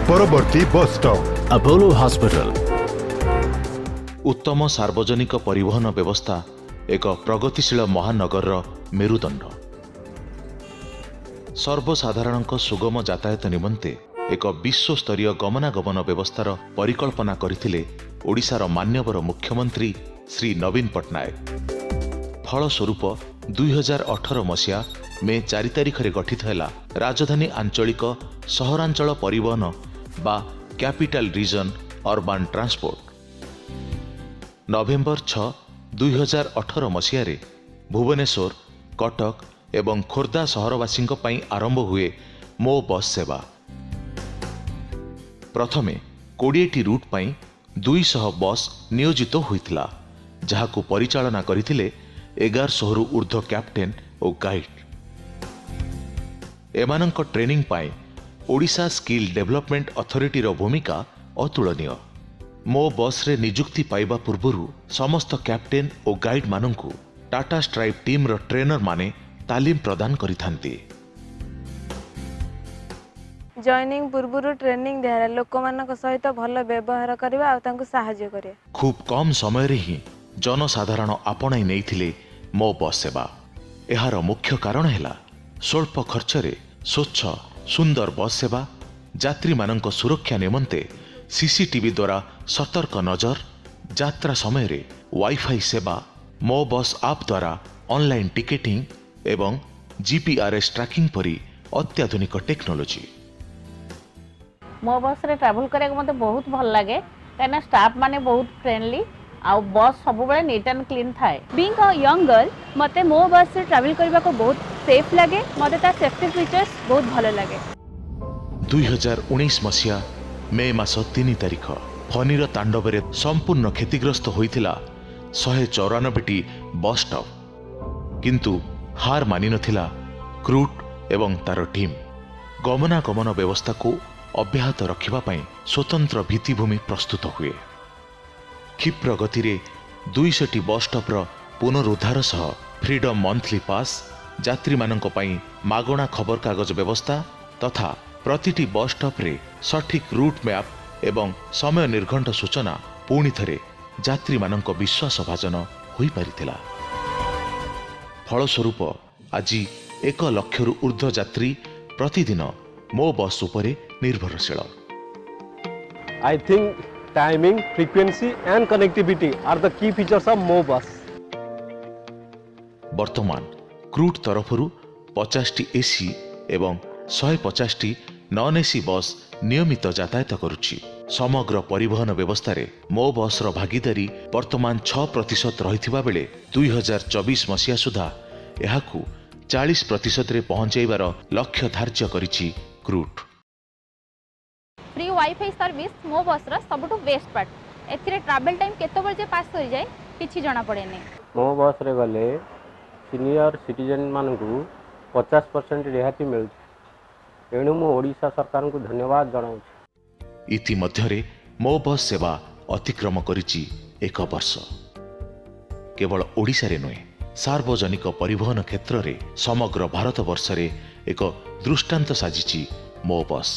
ପରବର୍ତ୍ତୀ bus stop. Apollo Hospital. ଉତ୍ତମ ସାର୍ବଜନିକ ପରିବହନ ବ୍ୟବସ୍ଥା ଏକ ପ୍ରଗତିଶୀଳ ମହାନଗରର ମେରୁଦଣ୍ଡ। ସର୍ବସାଧାରଣଙ୍କ ସୁଗମ ଯାତାୟାତ ନିମନ୍ତେ ଏକ ବିଶ୍ୱସ୍ତରୀୟ ଗମନାଗମନ ବ୍ୟବସ୍ଥାର ପରିକଳ୍ପନା କରିଥିଲେ ଓଡ଼ିଶାର ମାନ୍ୟବର ମୁଖ୍ୟମନ୍ତ୍ରୀ ଶ୍ରୀ ନବୀନ ପଟ୍ଟନାୟକ। ଫଳସ୍ୱରୂପ 2018 ମସିହା ମେ 4 ତାରିଖରେ ଗଠିତ ହେଲା ରାଜଧାନୀ ଆଞ୍ଚଳିକ ସହରାଞ୍ଚଳ ପରିବହନ ବା capital reason urban transport. November 6, 2018 ମସିହାରେ ଭୁବନେଶ୍ୱର, କଟକ ଏବଂ ଖୋର୍ଦ୍ଧା ସହରବାସୀଙ୍କ ପାଇଁ ଆରମ୍ଭ ହୁଏ ମୋ ବସ୍ ସେବା। ପ୍ରଥମେ 20ଟି ରୁଟ୍ ପାଇଁ 200 ବସ୍ ନିୟୋଜିତ ହୋଇଥିଲା, ଯାହାକୁ ପରିଚାଳନା କରିଥିଲେ 1100ରୁ ଉର୍ଦ୍ଧ୍ୱ କ୍ୟାପ୍ଟେନ୍ ଓ ଗାଇଡ୍। ଏମାନଙ୍କ ଟ୍ରେନିଂ ପାଇଁ ଓଡ଼ିଶା ସ୍କିଲ୍ ଡେଭଲପମେଣ୍ଟ ଅଥରିଟିର ଭୂମିକା ଅତୁଳନୀୟ। ମୋ ବସ୍ରେ ନିଯୁକ୍ତି ପାଇବା ପୂର୍ବରୁ ସମସ୍ତ କ୍ୟାପ୍ଟେନ୍ ଓ ଗାଇଡ୍ମାନଙ୍କୁ ଟାଟା ଷ୍ଟ୍ରାଇଭ୍ ଟିମ୍ର ଟ୍ରେନରମାନେ ତାଲିମ ପ୍ରଦାନ କରିଥାନ୍ତି। ଜଏନିଂ ପୂର୍ବରୁ ଟ୍ରେନିଂ ଦିଆହେଲା, ଲୋକମାନଙ୍କ ସହିତ ଭଲ ବ୍ୟବହାର କରିବା ଆଉ ତାଙ୍କୁ ସାହାଯ୍ୟ କରିବା। ଖୁବ୍ କମ୍ ସମୟରେ ହିଁ ଜନସାଧାରଣ ଆପଣାଇ ନେଇଥିଲେ ମୋ ବସ୍ ସେବା। ଏହାର ମୁଖ୍ୟ କାରଣ ହେଲା ସ୍ୱଳ୍ପ ଖର୍ଚ୍ଚରେ ସ୍ୱଚ୍ଛ ସୁନ୍ଦର ବସ୍ ସେବା, ଯାତ୍ରୀମାନଙ୍କ ସୁରକ୍ଷା ନିମନ୍ତେ ସିସିଟିଭି ଦ୍ୱାରା ସତର୍କ ନଜର, ଯାତ୍ରା ସମୟରେ ୱାଇଫାଇ ସେବା, ମୋ ବସ୍ ଆପ୍ ଦ୍ୱାରା ଅନଲାଇନ୍ ଟିକେଟିଂ ଏବଂ ଜିପିଆର୍ଏସ୍ ଟ୍ରାକିଂ ପରି ଅତ୍ୟାଧୁନିକ ଟେକ୍ନୋଲୋଜି। ମୋ ବସ୍ରେ ଟ୍ରାଭେଲ୍ କରିବାକୁ ମୋତେ ବହୁତ ଭଲ ଲାଗେ, କାହିଁକିନା ଷ୍ଟାଫ୍ ମାନେ ବହୁତ ଫ୍ରେଣ୍ଡଲି ଆଉ ବସ୍ ସବୁବେଳେ ନିଟ୍ ଆଣ୍ଡ କ୍ଲିନ୍ ଥାଏ। ବିଙ୍ଗ ଅ ୟଙ୍ଗ ଗର୍ଲ, ମୋତେ ମୋ ବସ୍ରେ ଟ୍ରାଭେଲ୍ କରିବାକୁ ବହୁତ ସେଫ୍ ଲାଗେ। ମୋତେ ତା ସେଫ୍ଟି ଫିଚର୍ସ ବହୁତ ଭଲ ଲାଗେ। 2019 ମସିହା ମେ ମାସ 3 ତାରିଖ ଫନିର ତାଣ୍ଡବରେ ସମ୍ପୂର୍ଣ୍ଣ କ୍ଷତିଗ୍ରସ୍ତ ହୋଇଥିଲା 194ଟି ବସ୍ ଷ୍ଟପ୍। କିନ୍ତୁ ହାର ମାନିନଥିଲା କ୍ରୁଟ୍ ଏବଂ ତାର ଟିମ୍। ଗମନାଗମନ ବ୍ୟବସ୍ଥାକୁ ଅବ୍ୟାହତ ରଖିବା ପାଇଁ ସ୍ୱତନ୍ତ୍ର ଭିତ୍ତିଭୂମି ପ୍ରସ୍ତୁତ ହୁଏ। କ୍ଷିପ୍ର ଗତିରେ 200ଟି ବସ୍ ଷ୍ଟପ୍ର ପୁନରୁଦ୍ଧାର ସହ ଫ୍ରିଡମ୍ ମନ୍ଥଲି ପାସ୍, ଯାତ୍ରୀମାନଙ୍କ ପାଇଁ ମାଗଣା ଖବରକାଗଜ ବ୍ୟବସ୍ଥା ତଥା ପ୍ରତିଟି ବସ୍ ଷ୍ଟପ୍ରେ ସଠିକ୍ ରୁଟ୍ ମ୍ୟାପ୍ ଏବଂ ସମୟ ନିର୍ଘଣ୍ଟ ସୂଚନା ପୁଣି ଥରେ ଯାତ୍ରୀମାନଙ୍କ ବିଶ୍ୱାସଭାଜନ ହୋଇପାରିଥିଲା। ଫଳସ୍ୱରୂପ ଆଜି 1 ଲକ୍ଷରୁ ଉର୍ଦ୍ଧ୍ୱ ଯାତ୍ରୀ ପ୍ରତିଦିନ ମୋ ବସ୍ ଉପରେ ନିର୍ଭରଶୀଳ। I think timing, frequency, and connectivity are the key features of Mo Bus. ବର୍ତ୍ତମାନ କ୍ରୁଟ୍ ତରଫରୁ 50ଟି ଏସି ଏବଂ 150ଟି ନନ୍ ଏସି ବସ୍ ନିୟମିତ ଯାତାୟାତ କରୁଛି। ସମଗ୍ର ପରିବହନ ବ୍ୟବସ୍ଥାରେ ମୋ ବସ୍ର ଭାଗିଦାରୀ ବର୍ତ୍ତମାନ 6% ରହିଥିବା ବେଳେ 2024 ମସିହା ସୁଦ୍ଧା ଏହାକୁ 40 ପ୍ରତିଶତରେ ପହଞ୍ଚାଇବାର ଲକ୍ଷ୍ୟ ଧାର୍ଯ୍ୟ କରିଛି କ୍ରୁଟ୍। ଫ୍ରି ୱାଇଫାଇ ସର୍ଭିସ୍ ମୋ ବସ୍ର ସବୁଠୁ ବେଷ୍ଟ ପାର୍ଟ। ଏଥିରେ ଟ୍ରାଭେଲ୍ ଟାଇମ୍ କେତେବେଳେ ଯେ ପାସ୍ କରିଯାଏ, କିଛି ଜଣାପଡ଼େନି। ମୋ ବସ୍ରେ ଗଲେ ସିନିୟର ସିଟିଜେନ୍ମାନଙ୍କୁ 50% ରିହାତି ମିଳୁଛି। ଏଣୁ ମୁଁ ଓଡ଼ିଶା ସରକାରଙ୍କୁ ଧନ୍ୟବାଦ ଜଣାଉଛି। ଇତିମଧ୍ୟରେ ମୋ ବସ୍ ସେବା ଅତିକ୍ରମ କରିଛି ଏକ ବର୍ଷ। କେବଳ ଓଡ଼ିଶାରେ ନୁହେଁ, ସାର୍ବଜନିକ ପରିବହନ କ୍ଷେତ୍ରରେ ସମଗ୍ର ଭାରତବର୍ଷରେ ଏକ ଦୃଷ୍ଟାନ୍ତ ସାଜିଛି ମୋ ବସ୍।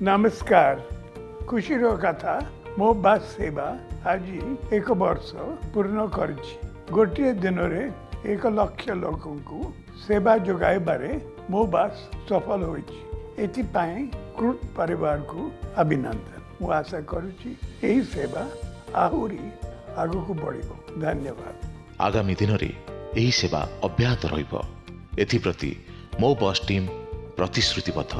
ନମସ୍କାର। ଖୁସିର କଥା, ମୋ ବସ୍ ସେବା ଆଜି ଏକ ବର୍ଷ ପୂର୍ଣ୍ଣ କରିଛି। ଗୋଟିଏ ଦିନରେ 1 ଲକ୍ଷ ଲୋକଙ୍କୁ ସେବା ଯୋଗାଇବାରେ ମୋ ବସ୍ ସଫଳ ହୋଇଛି। ଏଥିପାଇଁ କ୍ରୁଟ୍ ପରିବାରକୁ ଅଭିନନ୍ଦନ। ମୁଁ ଆଶା କରୁଛି ଏହି ସେବା ଆହୁରି ଆଗକୁ ବଢ଼ିବ। ଧନ୍ୟବାଦ। ଆଗାମୀ ଦିନରେ ଏହି ସେବା ଅବ୍ୟାହତ ରହିବ, ଏଥିପ୍ରତି ମୋ ବସ୍ ଟିମ୍ ପ୍ରତିଶ୍ରୁତିବଦ୍ଧ।